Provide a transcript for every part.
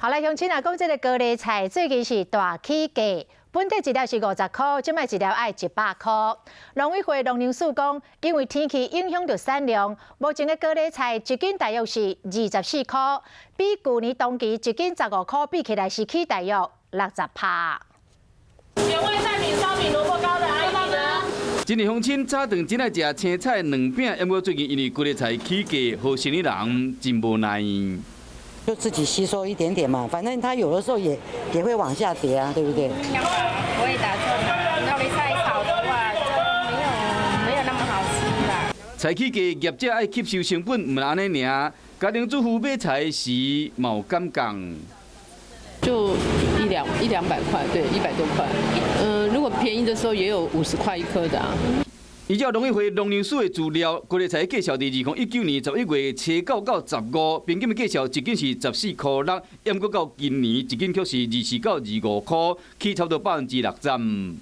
好來，鄉親啊，講這个高麗菜最近是大起價，本底一粒是50箍，這擺一粒愛100箍。農委會農糧署講，因為天氣影響著產量，目前的高麗菜一斤大約是24箍，比舊年同期一斤15箍比起來是起大約60趴。原味菜餅、燒餅、蘿蔔糕的阿姨呢？真濟鄉親早頓真愛食青菜卵餅，毋過最近因為高麗菜起價，予生理人真無奈。就自己吸收一點點嘛，反正它有的時候也會往下跌啊，對不對？我也打算高麗菜炒的話，就沒有那麼好吃啦。菜起價，業者愛吸收成本，毋是按呢爾。家庭主婦買菜時嘛有感覺。就一兩百塊，對，100多塊。嗯，如果便宜的時候也有50塊一顆的啊。依照農委會農糧署的資料，高麗菜價數佇2019年11月初9到15，平均的價數一斤是14箍6，毋過到今年一斤卻是24到25箍，起差不多60%。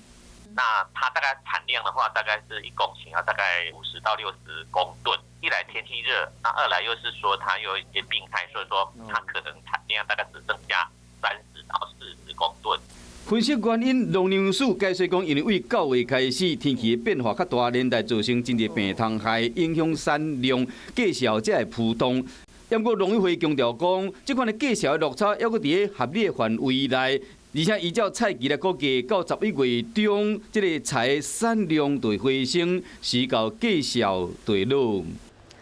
那它大概產量的話，大概是1公頃啊，大概50到60公噸。一來天氣熱，那二來又是說它有一些病害，所以說它可能產量大概只剩下30到40公噸。分析原因，農糧署解釋講，因為對9月開始天氣的變化較大，連帶造成真濟病蟲害，影響產量，價數才會浮動。毋過農委會強調講，這款的價數的落差猶閣佇咧合理的範圍內，而且依照菜期來估計，到11月中，這个菜產量就會回升，時到價數就會落。